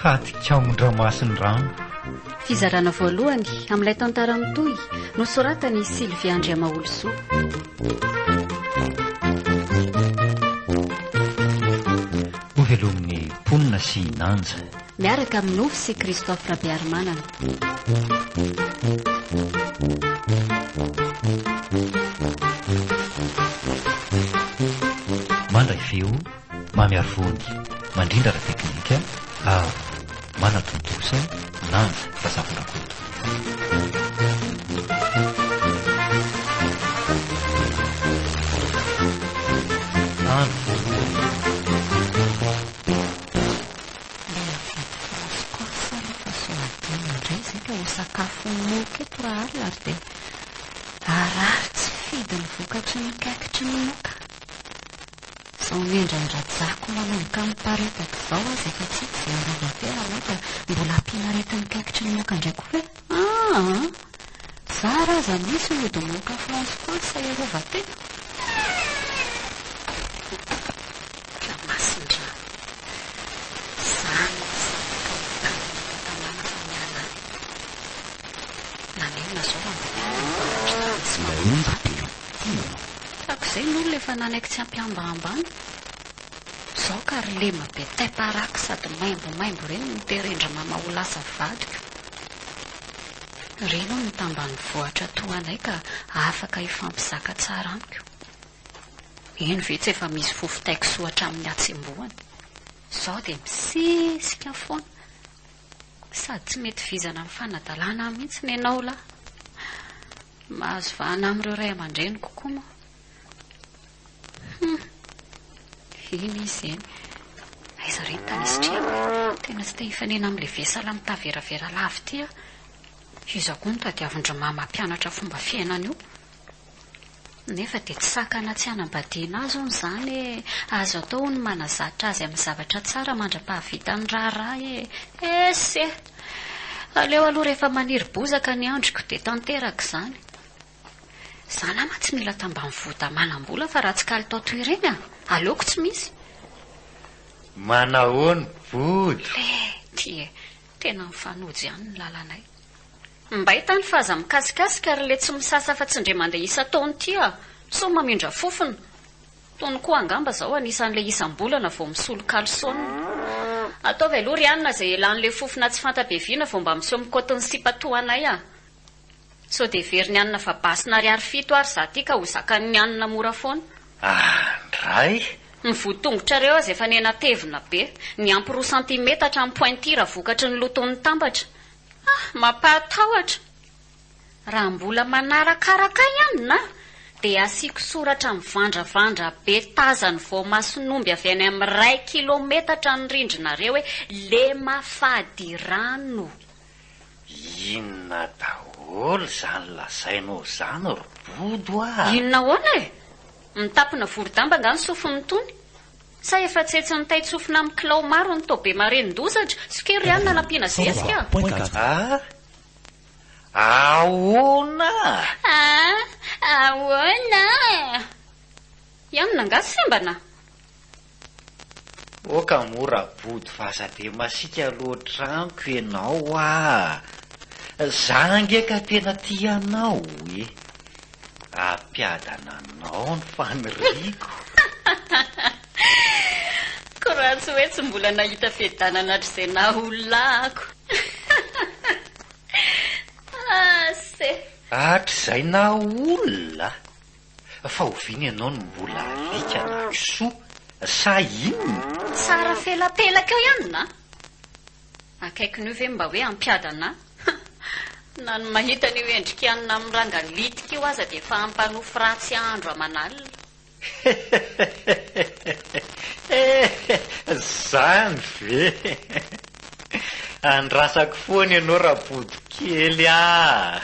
Hadikaon-dRamasindrano. Fizarana voalohany amin'ilay tantara mitohy nosoratan'i Sylvia Andriamaholisoa. Hovelomin'ny mponina sy Nanja. Miaraka amin'i Nofy sy Christophe Rabearimanana. Mandray feo, Mamy Arivony, mandrindra ara-teknika ary manatontosa Nanja Razafindrakoto. Andro voalohany. Ilay mividy France Corse aloha fa sao adino indray izay ka ho sakafon'ny moka eto rahalina ary dia harary tsy fidiny vokatry ny kaikitry ny moka. Izao nendran-drajako manomboka miparitaka izao aza efa tsy hita izay hiarovan-tena mainka mbola ampiana aretin'ny kaikitry ny moka indray koa ve? Aa! Zara aza misy ny ody moka France Corse hiarovan-tena. Ramasindrano. Zany ny zanaka ho tanana eto an-tanàna fa miala any. Naninona zao raha mba miala ny mpanatry tany sy mama vadiko? Tako izay ny olona efa nanaiky tsy hampihambahambana. Zao ka ry lema be taim-paraky sady maimbomaimbo ireny no teren-dry mama ho lasa vadiko. Ireny hono ny tambanivohitra toa anay ka afaka hifampizaka tsara amiko. Eny ve tsy efa misy fofon-tain-kisoa hatramin'ny hatsembohana. Izao dia misesika foana. Sady tsy mety vizana amin'ny fanadalana ahy mihitsy nenao lahy. Mahazo vahana amin'ireo ray aman-dreniko koa moa. Hum. Eny izy eny. Aiza re ny tany isitrihako e? Tena tsy te hifanena amin'ilay vesala mitaveravera lava ity aho. Iza koa no tadiavin-dry mama hampianatra fomba fiainana io? Nefa dia tsy sakana tsy hanambadiana azy hono izany e! Azo atao hono ny manazatra azy amin'ny zavatra tsara mandra-pahavitan'ny raharaha e! Ess e! Aleo aloha rehefa maniry bozaka ny andriko dia tanteraka izany. Za nama tsy mila tambanivohitra manam-bola fa raha tsy kalitao toy ireny a! Aleoko tsy misy. Manahoana Bodo? Lety e! Tena mifanojo ihany ny lalanay. Mbay tany fa aza mikasikasika ry le tsy misasa afa tsy ndre mandeha isan-taona ity a! Sao mamindra fofona. Tony koa angamba zao anisan'le isam-bolana vao misolo kalsona. Ataovy aloha ry anona zay elan'le fofona tsy fanta-beviana vao mba miseho mikaoty ny sipa toa anay a! Sao dia heverin'i anona fa basin'ariary 7 ary za ty ka ho zakan'ny anona mora foana. Andray! Ny voditongotrareo aza efa niha-natevina be, niampy roa santimetatra amin'ny pointure vokatry ny loton'ny tambatra. Ah! Mampahatahotra! Raha mbola manarakaraka ahy anona dia asiako soratra mivandravandra be tazan'ny voamason'omby avy any amin'ny iray kilometatra ny rindrinareo hoe Lema Fadirano. Inona daholo izany lazainao izany ry Bodo a! Inona ahoana e? Mitapona vorodamba angaha ny sofin'ny tony? Sa efa tsetsin'ny tain-tsofina amin'ny kilao maro ny tao Bemarenindozatra? Sokero ihany nanampiana zezika a! A! Ahoana? A! Ahoana? Ianona angaha sembana? Oka moa Rabodo fa aza dia masiaka loatra amiko ianao ah! Za ange ka tena tia anao e! Hampiadana anao ny faniriako. Ko raha tsy hoe tsy mbola nahita fiadanana hatrizay naha olona ahako. Ase. Hatrizay naha olona? Fa oviana ianao no mbola alika na kisoa sa inona? Tsara felapelaka eo ihany na? Akaikiny eo ve mba hoe hampiadana ahy? Na ny mahita an'io endrik'i anona miranga litika io aza dia efa hampanofy ratsy andro aman'alina. Hehehehe zany ve? Andrasako foana ianao Rabodo kely ah!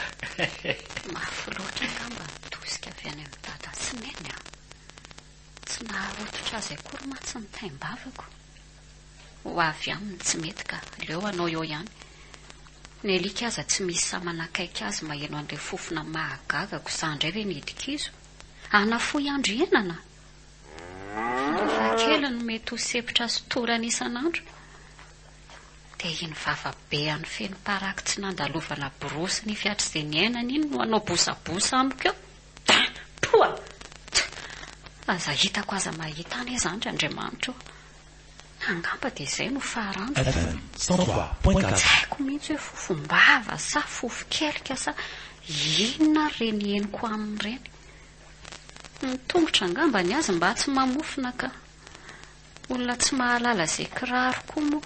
Mafy loatra angamba ny tosika avy any amin'i Dada sy Neny an! Tsy naharototra azy akory mantsy ny taim-bavako. Ho avy aminy tsy mety ka, aleo hanao eo ihany. Ny alika aza tsy misy sahy manakaiky azy maheno an'ilay fofona mahagaga ko za indray ve nidi-kizo? Hanafohy andro iainana? Farafahakeliny mety ho sempotra sy torana isan'andro. Dia iny vava be an'i feno paraky tsy nandalovana borosy nify hatrizay niainany iny no hanao bosabosa amiko eo. Dana! Poa! Tsa! Aza hitako aza mahita anie izany ry Andriamanitra o! Angamba dia izay no faharandro. FM 103.4. Tsy haiko mihitsy hoe fofom-bava sa fofon-kelika sa inona ary ireny henoko aminy ireny. Ny tongotra angamba ny azy mba tsy mamofona ka. Olona tsy mahalala izay kiraro koa moa.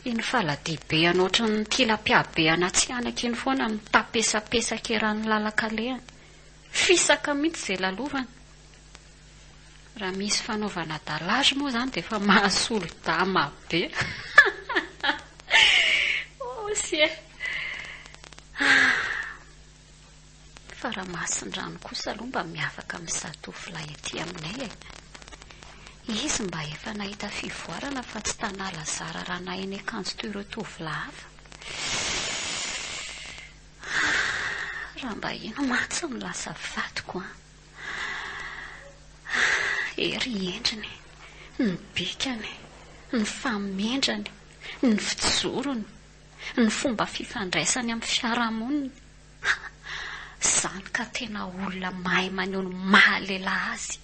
Iny faladibeany ohatran'ny tilapia be anatsianaka iny foana mitapesapesaka eran'ny lalan-kalehany. Fisaka mihitsy izay lalovany. Raha misy fanaovana dallage moa izany dia efa mahasolo dama be. Osy e! Fa raha Masindrano kosa aloha mba miavaka amin'ny zatovolahy aty aminay e! Izy mba efa nahita fivoarana fa tsy tanala zara raha nahay niakanjo toy ireo tovolahy hafa. Raha mba ino mantsy no lasa vadiko an! Ery endriny, ny bikany, ny famendrany, ny fijorony, ny fomba fifandraisany amin'ny fiarahamonina. Ha! Zany ka tena olona mahay maneho ny maha lehilahy azy.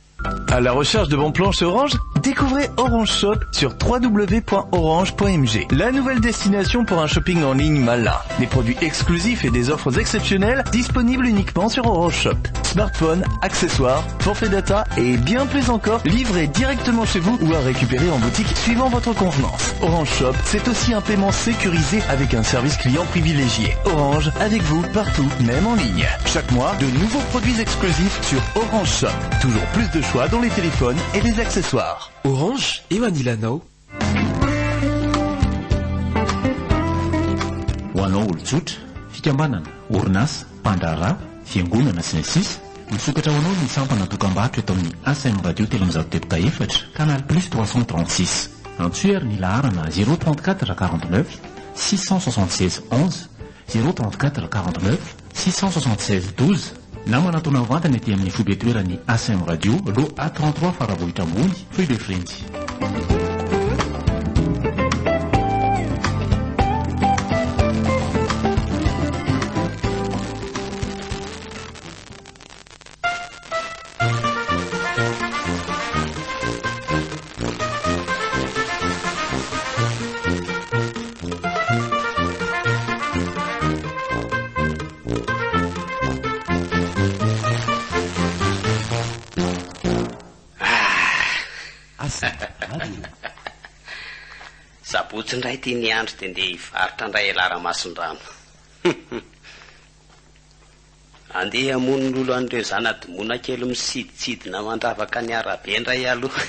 À la recherche de bons plans chez Orange Découvrez Orange Shop sur www.orange.mg. La nouvelle destination pour un shopping en ligne malin. Des produits exclusifs et des offres exceptionnelles disponibles uniquement sur Orange Shop. Smartphone, accessoires, forfait data et bien plus encore livrés directement chez vous ou à récupérer en boutique suivant votre convenance. Orange Shop, c'est aussi un paiement sécurisé avec un service client privilégié. Orange, avec vous partout, même en ligne. Chaque mois, de nouveaux produits exclusifs sur Orange Shop. Toujours plus de choix dans les téléphones et les accessoires. Orange eo anilanao. Ho anao olon-tsotra, fikambanana, orinasa, mpandraharaha, fiangonana, sy ny sisa Misokatra ho anao ny sampana dokam-barotra eto amin'ny ACM Radio 304, Canal Plus 336. Antsoy ary ny laharana 034 49 676 11, 034 49 676 12 na manatona mivantana ety amin'ny foibe toeran'ny ACM Radio, Lot A33 Faravohitra Ambony, Foibe Frenjy. Sabotsy indray ity ny andro dia ndeha hivarotra indray elah Ramasindrano. Andeha hamono lolo an'ireo zana-domoina kely misidintsidina mandravaka ny arabe indray aloha.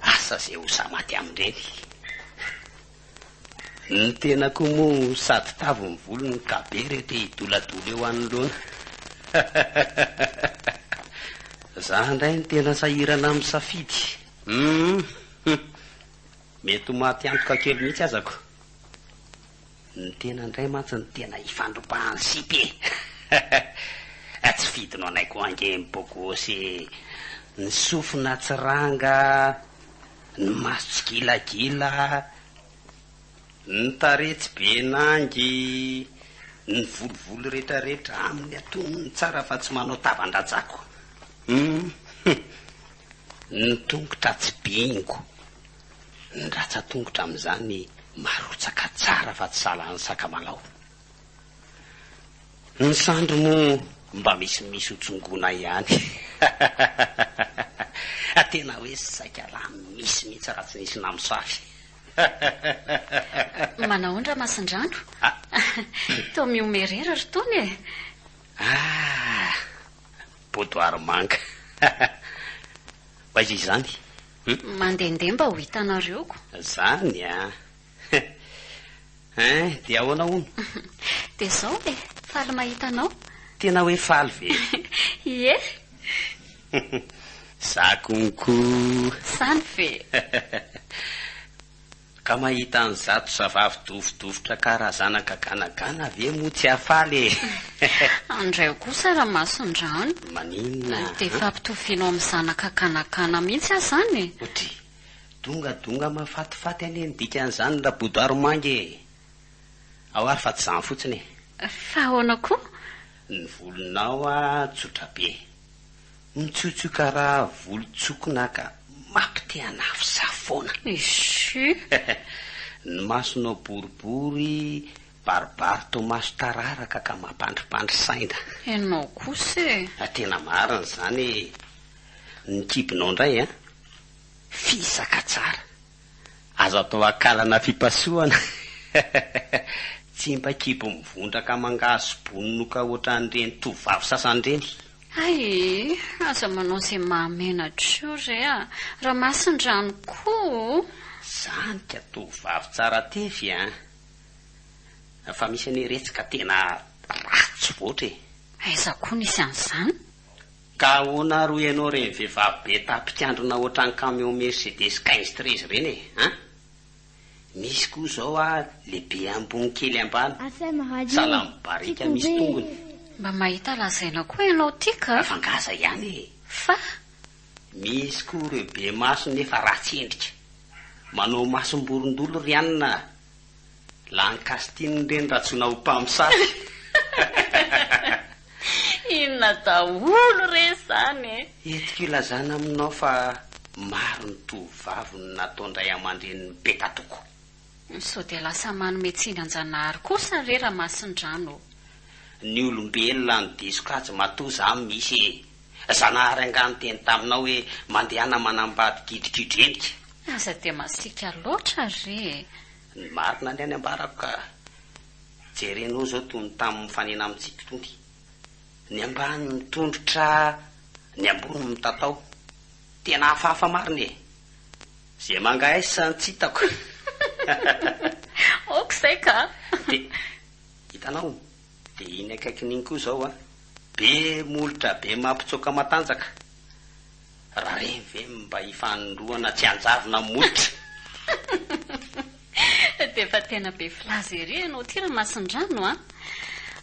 Asa izay ho sahy maty amin'ireny. Ny tena koa moa sady tavy ny volony ka be ireo te hidoladola eo anoloana. Za indray no tena sahirana amin'ny safidy. Hum. Mety ho maty antoka kely mihitsy aza ko. Ny tena indray mantsy no tena ifandrobahan'ny sipa e! Tsy fidiny ho anay koa ange ny bogosy e! Ny sofina tsy ranga, ny maso tsy gilagila, ny tarehy tsy be nangy, ny volovolo retraretra amin'ny antonony tsara fa tsy manao tavan-drajako. Hum! Ny tongotra tsy bingo. Ny ratsan-tongotra amin'izany marotsaka tsara fa tsy sahalan'ny sakamalao. Ny sandry moa mba misimisy ho tsongoina ihany. Tena hoe saika lany misy mihitsy raha tsy nisy namosavy. Manahoana Ramasindrano? Toa mihomehy irery ry Tony e! Ah! Boudoir manga. Ho aiza izany? Hum? Mandehandeha mba ho hitanareo ko. Zany an! Hein, dia ahoana hono? Dia izao e, faly mahita anao. Tena hoe faly ve? Ie. Za konko. Zany ve? Ka mahita an'izato zavavy dofodofotra karaha zanaka ganagana ve moa tsy hahafaly e! Andrao kosa Ramasindrano. Maninona? Dia efa ampitovianao amin'ny zanaka ganagana mihitsy aho izany e! Otry, dongadonga mahafatifaty anie ny dikan'izany Rabodoarimanga e! Ao ary fa tsy izany fotsiny e! Fa ahoana koa? Ny volonao a tsotra be. Mitsotso karaha volon-tsokina ka mampite hanafo foana. Ishu. Ny masonao boribory, baribary toa maso tararaka ka mampandripandry saina. Ianao kosa e. Tena marina izany e. Ny kibonao indray an, fisaka tsara. Azo atao akalana fipasohana. Tsy mba kibo mivondraka mangahazo bononoka ohatran'ireny tovovavy sasany ireny. Hay e! Aza manao izay mahamenatra eo re a! Ramasindrano koa o! Zany ka tovovavy tsara tefy an! Fa misy anie retsy ka tena ratsy voatra e! Aiza koa nisy an'izany? Ka ahoana ary hoy ianao ireny vehivavy be tapik'andrina ohatran'ny camion Mercedes 15 13 ireny e! An! Misy koa izao a le be ambony kely ambany, sahala amin'ny barika misy tongony. Mba mahita lazaina koa ianao ty ka! Fa ngaza ihany e! Fa? Misy koa ireo be maso nefa ratsy endrika. Manao masom-borondolo ry anona a! Lany casting ireny raha antsoina ho mpamosavy. Inona daholo re izany e! Entiko ilazana aminao fa maro ny tovovavy no nataon-dray aman-dreniny peta-toko. Sao dia lasa manome tsiny an-janahary kosa re Ramasindrano ô! Ny olombelona no diso kajy matoa za misy e! Zanahary angaha niteny taminao hoe mandehana manambady gidrogidro endrika? Aza dia masiaka loatra re e! Ny marina anie ny ambarako ka! Jerenao izao toy ny tamin'ny mifanena amintsika itony. Ny ambany mitondrotra, ny ambony mitatao. Tena hafahafa marina e! Ze mangahaisa no tsy hitako. Ok zay ka! Dia hitanao, dia iny akaikin'iny koa izao an, be molotra be mampitsoaka matanjaka. Raha reny ve mba hifanindroana tsy hanjavona ny molotra? Dia efa tena be filaza ery ianao ity Ramasindrano a!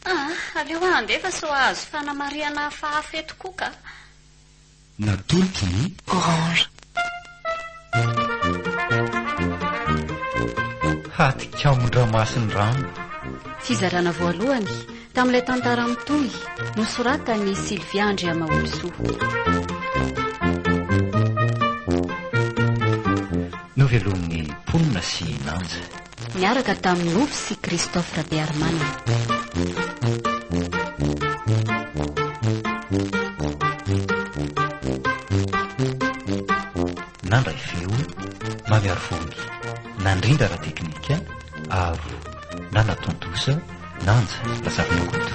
Ah, aleo aho handeha fa sao hahazo fanamarihana hafahafa eto koa ka! Natolotry ny. Orange. Hatik'aon-dRamasindrano. Fizarana voalohany tamin'ilay tantara mitohy nosoratan'i Sylvia Andriamaholisoa. Novelomin'ny mponina sy Nanja. Niaraka tamin'i Nofy sy Christophe Rabearimanana. Nandray feo, Mamy Arivony. Nandrindra ara-teknika, Aro. Nanatontosa, Nanja Razafindrakoto.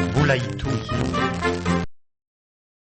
Mbola hitohy.